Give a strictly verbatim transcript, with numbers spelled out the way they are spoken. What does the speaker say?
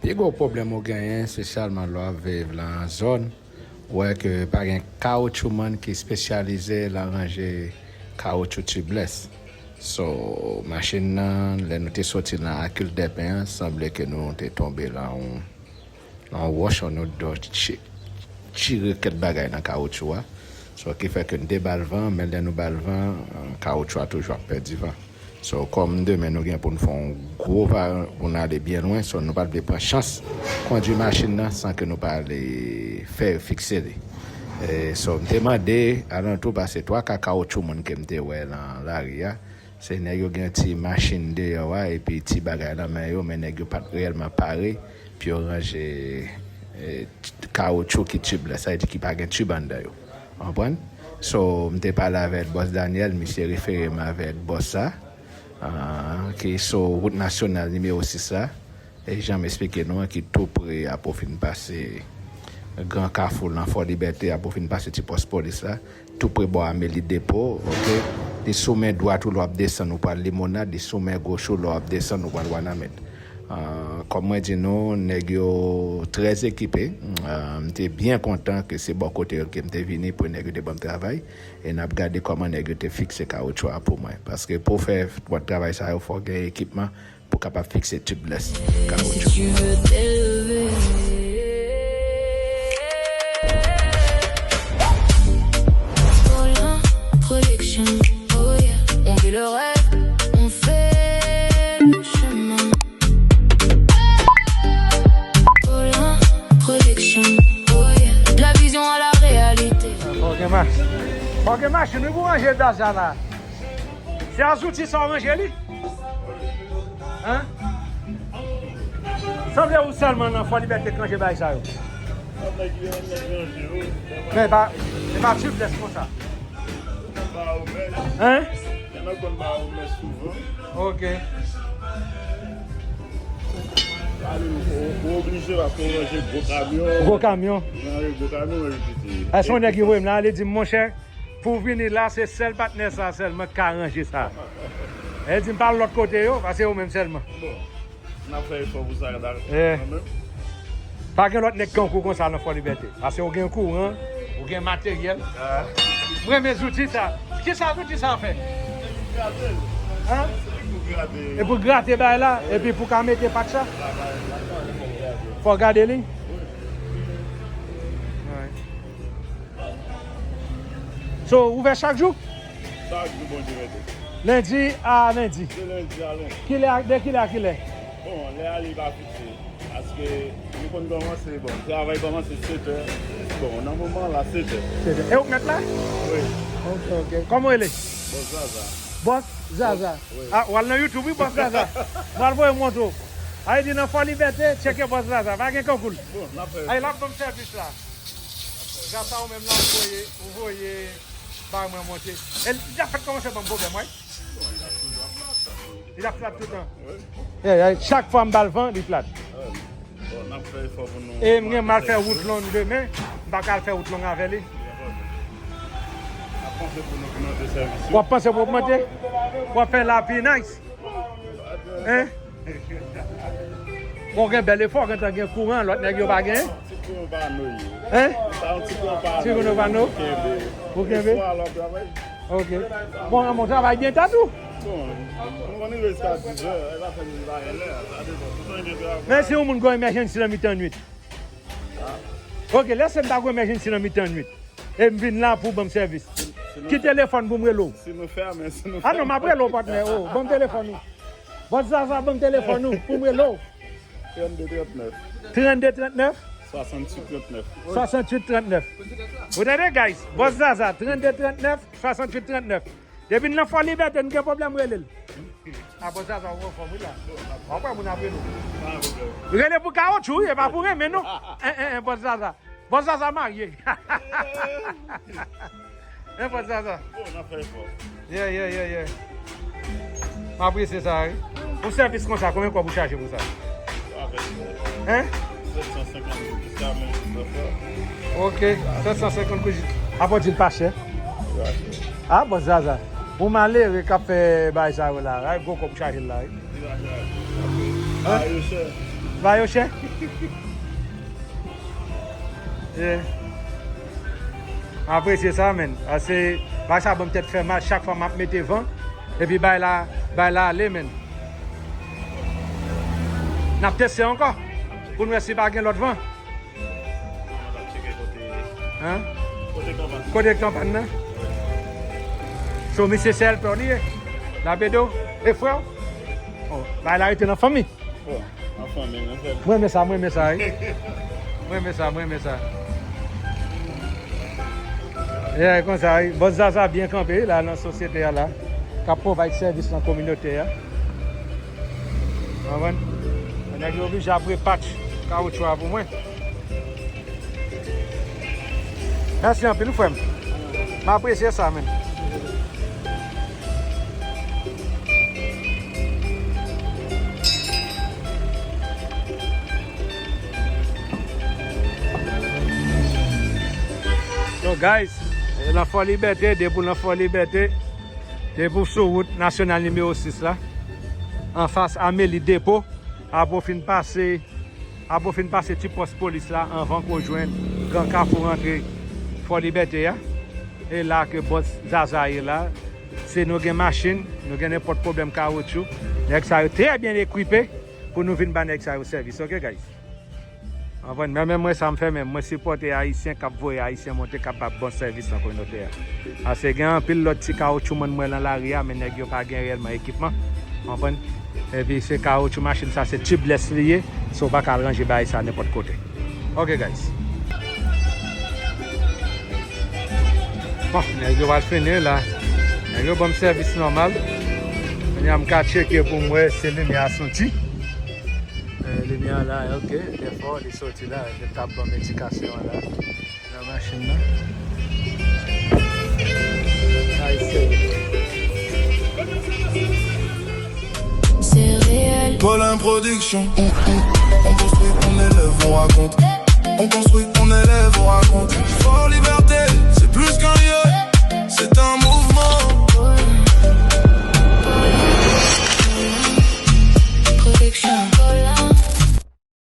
Pi gwo pwoblèm ou genyen, espesyalman lè w ap viv nan zòn, ou wè ke pa gen kawotchoumann ki espesyalize nan ranje kawotchou tubeless. So, machin nan, lè nou te soti nan Akil Dèpen an, sanble ke nou te tonbe nan yon, nan yon wòch, yon odò tchi-, tire kèk bagay nan kawotchou a. So, ki fè ke n te ba l van, men lè nou ba l van, kawotchou a toujou ap pèdi van. So, kòm demen nou gen pou n fè yon gwo va, pou n ale byen lwen, so, nou pa t vle pran chans kondui machin nan san ke nou pa ale fè yo fikse li. E, so, m te mande alantou pase twa ka kawotchoumann ke m te wè nan lari a. Se nèg yo gen ti machin deyò a, epi ti bagay nan men yo, men nèg yo pa t reyèlman pare pou yo ranje, e, kawotchou ki tubeless, sa vle di ki pa gen tib anndan yo. Konprann? So, m te pale avèk bòs Daniel, misye refere m avèk bòs sa, ah, ki sou wout nasyonal nimewo sis la. E jan m esplike nou an, ki tou pre apre w fin pase Gran Kafou nan Fò Libète, apre w fin pase ti pòs polis la, tou pre bò Ameli Depo, oke? Li sou men dwat ou lè w ap desann ou pral Limonad, li sou men goch ou lè w ap desann ou pral Wanament. Ah, kòm mwen di nou, nèg yo trè ekipe. Ah, m te byen kontan ke se bò kote yo ke m te vini pou nèg yo te ban m travay. E n ap gade kòman nèg yo te fikse kawotchou a pou mwen. Paske pou w fè twò travay sa yo, fò w gen ekipman pou w kapab fikse tubeless kawotchou. Production, oh yeah. On vit le rêve, on fait le chemin. Colin Production, oh yeah. De la vision à la réalité. Fò gen mach-, fò gen machin wi pou ranje dazan la. Se a zouti sa w ranje li? Hein? Sanble ou sèlman nan Fò Libète k ranje bagay sa yo. Men pa, se pa tubeless konsa. Hein? Ok. Ou oblije paske ou ranje gwo kamyon. Gwo kamyon. Ou ranje gwo kamyon, men piti. Èske yon nèg ki voye m la, li di m, monchè, pou w vini la, se sèl patnè sa sèlman k ka ranje sa. E di m pa al lòt kote yo, paske yo menm sèlman. Bon, n ap fè efò pou sa, kanmenm. Pa gen lòt nèg tankou konsa nan Fò Libète. Paske ou gen kouran, ou gen materyèl. Ah. M renmen zouti sa. Kisa zouti sa fè? Hein? E pou grate bagay la, epi pou ka mete patch la. Fò gade li. So, ouvè chak jou? Chak jou Bondye mete. Lendi a lendi. De lendi a lendi. Kilè a, de kilè a kilè? Bon, lè a li pa fikse. Paske nou konn kòmanse, bon, travay kòmanse setè. Bon, nan moman la, setè. Setè. E ou k mèt la? Wi. Ok, ok. Kòman w rele? Bòs Zaza. Bòs Zaza. Wi. Ah, w al nan YouTube, wi, Bòs Zaza. M al voye montre w. Ay di nan Fò Libète, tcheke Bòs Zaza. Pa gen kankou l. Bon, n ap fè. Ay, l ap ban m sèvis la. Gras a ou menm la, ou voye, ou voye bay mwen monte. E li ap fèk kòmanse ban m pwoblèm, wi. Li ap flat toutan. Ey, ey, chak fwa m ba l van, li flat. Bon, n ap fè efò pou nou. E m gen mal fè wout long demen, m pa ka al fè wout long avè li. W ap panse pou nou ogmante sèvis yo? W ap panse pou ogmante? W ap fè lapi nice? Hein? Bon, gen bèl efò, gentan gen kouran, lòt nèg yo pa gen. Ti kouran pa nou ye. Hein? Sa yon ti kouran pa nou. Ti kouran pa nou? Kenbe. Ou kenbe? Eswa la w ap travay. Ok. Bon, an bon travay byen ta tou. Bon, nou konn rive jiska dizè, e pa fè nou pa gen lè, sa depan. Tout moun gen travay. Men si yon moun gen yon emergency nan mitan nwit. Ok, lèse m ta gen yon emergency nan mitan nwit. E m vin la pou w ban m sèvis. Ki telefòn pou m rele w? Si nou fèmen, si nou fèmen. Ah non, m ap rele w, patnè. Oh, ban m telefòn ou. Bòs Zaza, ban m telefòn ou pou m rele w. Trannde trannèf. Trannde trannèf? Swasanntuit trannèf. Swasanntuit trannèf. Ou tande, guys? Bòs Zaza, trannde trannèf, swasanntuit trannèf. Depi n nan Fò Libète, n gen pwoblèm, rele l. Ah, Bòs Zaza, ou anfòm, wi, la. W ap wè moun ap rele w. Rele pou kawotchou, wi, e pa pou renmen, non. En, en, en, Bòs Zaza. Bòs Zaza marye. Hein, Bòs Zaza? Bon, n ap fè efò. Yeah, yeah, yeah, yeah. M apresye sa, wi. Yon sèvis konsa, konbyen kòb ou chaje pou sa? Hein? Sèt san senkant goud jiska menm. Ok, sèt san senkant goud jis-, apa w di l pa chè? Pa chè. Ah, Bòs Zaza. Yon malere k ap fè bagay sa yo la. Ay, gwo kòb ou chaje l la, wi. Li pa chè. Hein? Ah, yo chè. Ba yo chè. Yeah. M apresye sa, menn. Paske bagay sa ban m tèt fè mal chak fwa m ap mete van. Epi bay la, bay la ale, menn. N ap teste ankò pou n wè si pa gen lòt van. Hein? Kote kanpàn nan? So, misye se èlpè w li ye? L ap ede w? E frè w? Oh, bay la rete nan fanmi. Bon, anfen, men, anfen. Mwen renmen sa, mwen renmen sa, wi. Mwen renmen sa, mwen renmen sa. Yeah, konsa, wi. Bòs Zaza byen kanpe, wi, la, nan sosyete a, la. K ap provide sèvis nan kominote a. Konprann? Nèg yo oblije ap repatch kawotchou a pou mwen. Mèsi anpil, frè m. M apresye sa, menn. So, guys, nan Fò Libète, depi w nan Fò Libète, depi w sou wout nasyonal nimewo sis la, anfas a meli depo, apre w fin pase Apre w fin pase ti pòs polis la, anvan ke w jwenn gran kafou rantre Fò Libète a. E la ke bòs Zaza ye la. Si nou gen machin, nou gen nenpòt pwoblèm kawotchou, nèg sa yo trè byen ekipe pou nou vin ba nèg sa yo sèvis. Oke, guys? Konprann? Men, men mwen, sa m fè, men mwen sipòte Ayisyen k ap voye Ayisyen monte, k ap ba bon sèvis nan kominote a. Paske gen anpil lòt ti kawotchoumann mwen nan lari a, men nèg yo pa gen reyèlman ekipman. Konprann? Epi se kawotchou machin sa, se tubeless li ye. So, w pa ka al ranje bagay sa nenpòt kote. Ok, guys. Bon, nèg yo pral fini la. Nèg yo ban m sèvis nòmal. Kounye a m ka tcheke pou m wè si limyè a soti. Eh, limyè a la, ok, byen fò, li soti la, yo t ap ban m endikasyon an la. Nan machin nan. Ay, sèvi. Colin Production. On construit, on élève, on raconte. On construit, on élève, on raconte. Fort Liberté.